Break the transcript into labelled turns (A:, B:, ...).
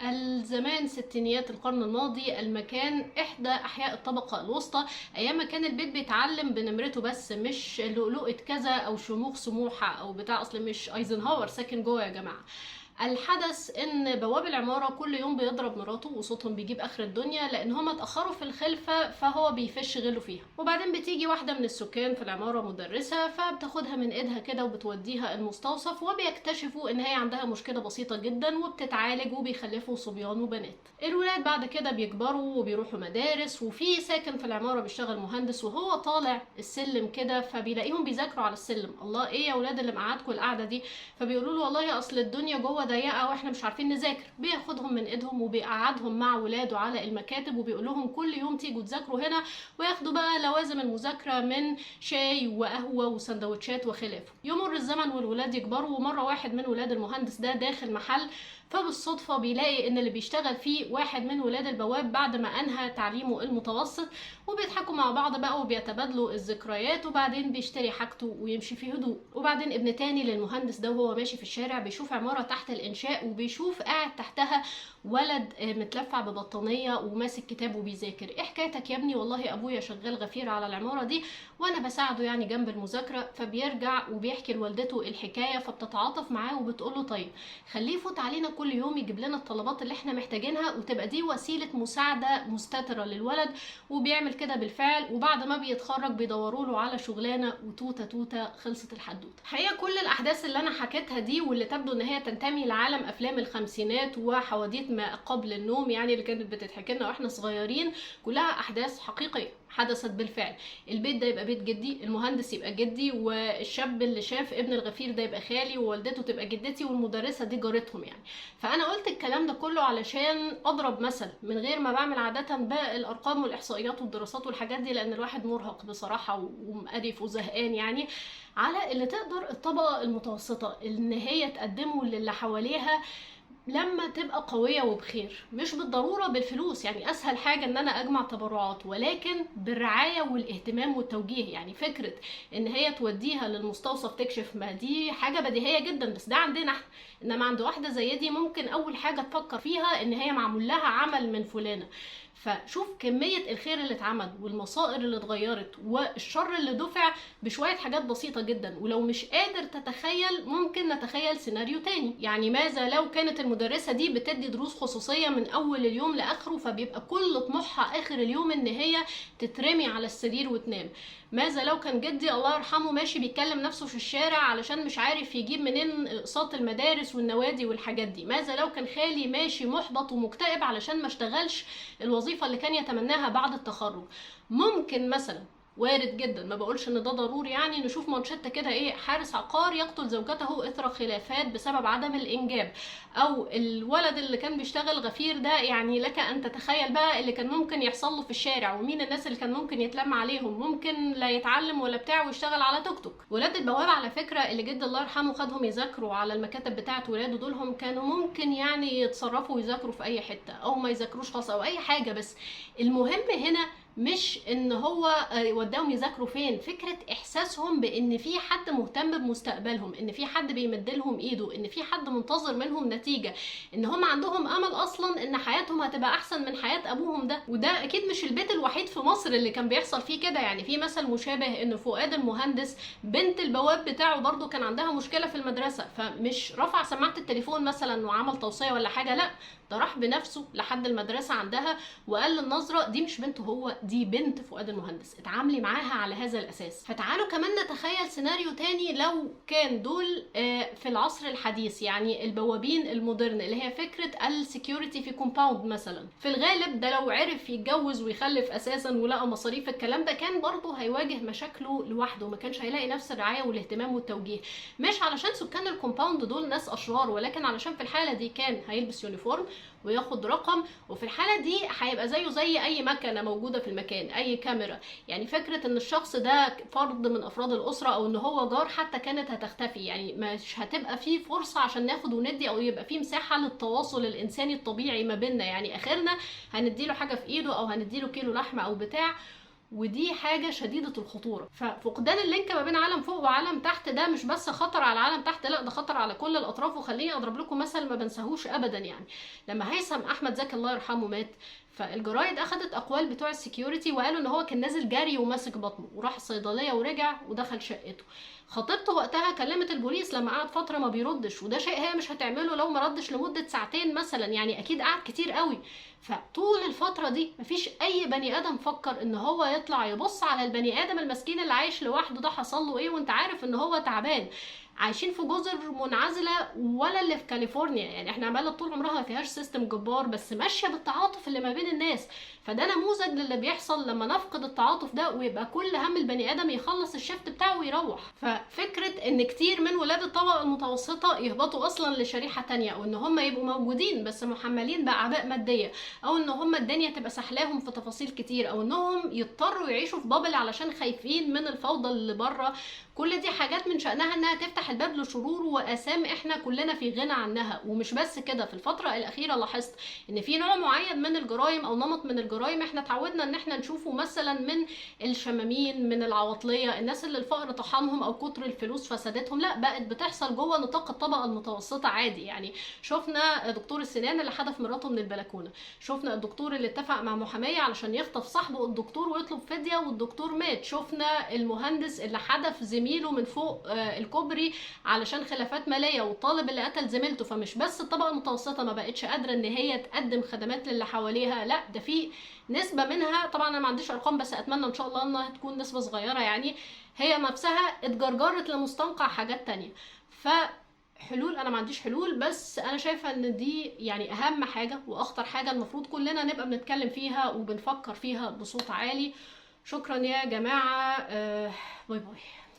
A: الزمان ستينيات القرن الماضي، المكان إحدى أحياء الطبقة الوسطى، أيام ما كان البيت بيتعلم بنمرته بس، مش لؤلؤة كذا أو شموخ سموحة أو بتاع، أصل مش أيزنهاور ساكن جوه يا جماعة. الحدث ان بواب العمارة كل يوم بيضرب مراته وصوتهم بيجيب اخر الدنيا لان هما اتأخروا في الخلفة، فهو بيفش غله فيها. وبعدين بتيجي واحدة من السكان في العمارة مدرسة، فبتاخدها من ايدها كده وبتوديها المستوصف، وبيكتشفوا ان هي عندها مشكلة بسيطة جدا وبتتعالج، وبيخلفوا صبيان وبنات. الولاد بعد كده بيكبروا وبيروحوا مدارس، وفي ساكن في العمارة بيشتغل مهندس، وهو طالع السلم كده فبيلاقيهم بيذاكروا على السلم. الله، ايه يا ولاد اللي مقعدكم القعدة دي؟ فبيقولوا له والله اصل الدنيا جوه ضيقه واحنا مش عارفين نذاكر. بياخدهم من ايدهم وبيقعدهم مع ولاده على المكاتب، وبيقول لهم كل يوم تيجوا تذاكروا هنا، وياخدوا بقى لوازم المذاكرة من شاي وقهوة وسندوتشات وخلافه. يمر الزمن والولاد يكبروا، ومرة واحد من ولاد المهندس ده داخل محل، فبالصدفه بيلاقي ان اللي بيشتغل فيه واحد من ولاد البواب بعد ما انهى تعليمه المتوسط، وبيضحكوا مع بعض بقى وبيتبادلوا الذكريات، وبعدين بيشتري حاجته ويمشي في هدوء. وبعدين ابن تاني للمهندس ده وهو ماشي في الشارع بيشوف عمارة تحت الإنشاء، وبيشوف قاعد تحتها ولد متلفع ببطانية وماسك كتاب وبيذاكر. ايه حكايتك يا ابني؟ والله ابويا شغال غفير على العمارة دي وانا بساعده يعني جنب المذاكرة. فبيرجع وبيحكي لوالدته الحكاية، فبتتعاطف معاه وبتقوله طيب خليه يفوت علينا كل يوم يجيب لنا الطلبات اللي احنا محتاجينها، وتبقى دي وسيلة مساعدة مستترة للولد. وبيعمل كده بالفعل، وبعد ما بيتخرج بيدوروا له على شغلانة، وتوته توته خلصت الحدوتة. الحقيقة كل الاحداث اللي انا حكيتها دي واللي تبدو ان هي تنتمي لعالم افلام الخمسينات وحواديت ما قبل النوم يعني اللي كانت بتتحكي لنا واحنا صغيرين، كلها احداث حقيقية حدثت بالفعل. البيت ده يبقى بيت جدي، المهندس يبقى جدي، والشاب اللي شاف ابن الغفير ده يبقى خالي، ووالدته تبقى جدتي، والمدرسة دي جارتهم يعني. فانا قلت الكلام ده كله علشان اضرب مثل من غير ما بعمل عادة باقي الارقام والاحصائيات والدراسات والحاجات دي، لان الواحد مرهق بصراحة ومقرف وزهقان يعني، على اللي تقدر الطبقة المتوسطة ان هي تقدمه للي حواليها لما تبقى قوية وبخير. مش بالضرورة بالفلوس، يعني أسهل حاجة إن أنا أجمع تبرعات، ولكن بالرعاية والاهتمام والتوجيه. يعني فكرة إن هي توديها للمستوصف تكشف، ما دي حاجة بديهية جدا، بس ده عندنا احنا. إنما عند واحدة زي دي ممكن أول حاجة تفكر فيها إن هي معمول لها عمل من فلانة. فشوف كمية الخير اللي اتعمل والمصائر اللي اتغيرت والشر اللي دفع بشوية حاجات بسيطة جدا. ولو مش قادر تتخيل ممكن نتخيل سيناريو تاني، يعني ماذا لو كانت المدرسة دي بتدي دروس خصوصية من أول اليوم لآخره، فبيبقى كل طموحها آخر اليوم إن هي تترمي على السرير وتنام. ماذا لو كان جدي الله يرحمه ماشي بيتكلم نفسه في الشارع علشان مش عارف يجيب منين اقساط المدارس والنوادي والحاجات دي. ماذا لو كان خالي ماشي محبط ومكتئب علشان ما اشتغلش الوظيفة اللي كان يتمناها بعد التخرج. ممكن مثلا، وارد جدا، ما بقولش ان ده ضروري يعني، نشوف مانشيتا كده ايه، حارس عقار يقتل زوجته اثر خلافات بسبب عدم الانجاب، او الولد اللي كان بيشتغل غفير ده، يعني لك ان تتخيل بقى اللي كان ممكن يحصل له في الشارع، ومين الناس اللي كان ممكن يتلم عليهم، ممكن لا يتعلم ولا بتاع ويشتغل على توك توك. ولاد البواب على فكرة اللي جد الله يرحمه خدهم يذاكروا على المكاتب بتاعه ولاده دولهم، كانوا ممكن يعني يتصرفوا ويذاكروا في اي حتة، او ما يذاكروش خالص او اي حاجة، بس المهم هنا مش ان هو وداهم يذاكروا فين، فكرة احساسهم بان في حد مهتم بمستقبلهم، ان في حد بيمد لهم ايده، ان في حد منتظر منهم نتيجة، ان هم عندهم امل اصلا ان حياتهم هتبقى احسن من حياة ابوهم ده. وده اكيد مش البيت الوحيد في مصر اللي كان بيحصل فيه كده، يعني في مثل مشابه ان فؤاد المهندس بنت البواب بتاعه برضو كان عندها مشكلة في المدرسة، فمش رفع سماعة التليفون مثلا وعمل توصية ولا حاجة، لا ده راح بنفسه لحد المدرسة عندها وقال للنظرة دي مش بنته هو، دي بنت فؤاد المهندس، اتعاملي معاها على هذا الأساس. فتعالوا كمان نتخيل سيناريو تاني لو كان دول في العصر الحديث، يعني البوابين ال modern اللي هي فكرة ال security في compound مثلا. في الغالب ده لو عرف يتجوز ويخلف أساسا ولقى مصاريف الكلام ده، كان برضه هيواجه مشاكله لوحده، ما كانش هيلاقي نفس الرعاية والاهتمام والتوجيه. مش علشان سكان ال compound دول ناس أشرار، ولكن علشان في الحالة دي كان هيلبس uniform وياخد رقم، وفي الحالة دي هيبقى زيه زي أي مكنة موجودة في المكان، أي كاميرا. يعني فكرة إن الشخص ده فرد من أفراد الأسرة أو إن هو جار حتى كانت هتختفي، يعني مش هتبقى فيه فرصة عشان ناخد وندي أو يبقى فيه مساحة للتواصل الإنساني الطبيعي ما بيننا. يعني آخرنا هنديله حاجة في إيده أو هنديله كيلو لحمة أو بتاع، ودي حاجة شديدة الخطورة. ففقدان ال link ما بين عالم فوق وعالم تحت ده مش بس خطر على العالم تحت، لا ده خطر على كل الاطراف. وخليني اضرب لكم مثل ما بنساهوش ابدا، يعني لما هيثم احمد زكي الله يرحمه مات، فالجرايد اخذت اقوال بتوع ال security وقالوا ان هو كان نازل جري وماسك بطنه وراح الصيدلية ورجع ودخل شقته. خطيبته وقتها كلمت البوليس لما قعد فترة ما بيردش، وده شيء هي مش هتعمله لو ما ردش لمدة ساعتين مثلا، يعني اكيد قعد كتير قوي. فطول الفترة دي مفيش اي بني ادم فكر ان هو يطلع يبص على البني ادم المسكين اللي عايش لوحده ده حصل له ايه، وانت عارف ان هو تعبان. عايشين في جزر منعزله ولا اللي في كاليفورنيا، يعني احنا بلد طول عمرها ما فيهاش system جبار، بس ماشية بالتعاطف اللي ما بين الناس. فده نموذج للي بيحصل لما نفقد التعاطف ده، ويبقى كل هم البني ادم يخلص ال shift بتاعه ويروح. ففكره ان كتير من ولاد الطبقة المتوسطة يهبطوا اصلا لشريحه تانية، او ان هم يبقوا موجودين بس محملين باعباء مادية، او ان هم الدنيا تبقى سحلاهم في تفاصيل كتير، او انهم يضطروا يعيشوا في bubble علشان خايفين من الفوضى اللي بره، كل دي حاجات من شأنها انها تفتح الباب لشرور وآثام احنا كلنا في غنى عنها. ومش بس كده، في الفترة الأخيرة لاحظت ان في نوع معين من الجرائم او نمط من الجرائم احنا اتعودنا ان احنا نشوفه مثلا من الشمامين، من العواطلية، الناس اللي الفقر طحنهم او كتر الفلوس فسدتهم، لا بقت بتحصل جوه نطاق الطبقة المتوسطة عادي. يعني شفنا دكتور السنان اللي حدف مراته من البلكونة، شفنا الدكتور اللي اتفق مع محامية علشان يخطف صاحبه الدكتور ويطلب فدية والدكتور مات، شفنا المهندس اللي حدف زميله من فوق الكوبري علشان خلافات ماليه، والطالب اللي قتل زميلته. فمش بس الطبقة المتوسطة ما بقتش قادرة ان هي تقدم خدمات للي حواليها، لا ده في نسبه منها، طبعا انا ما عنديش ارقام بس اتمنى ان شاء الله انها تكون نسبه صغيرة، يعني هي نفسها اتجرجرت لمستنقع حاجات تانية. فحلول انا ما عنديش حلول، بس انا شايفه ان دي يعني اهم حاجة واخطر حاجة المفروض كلنا نبقى بنتكلم فيها وبنفكر فيها بصوت عالي. شكرا يا جماعة، bye bye.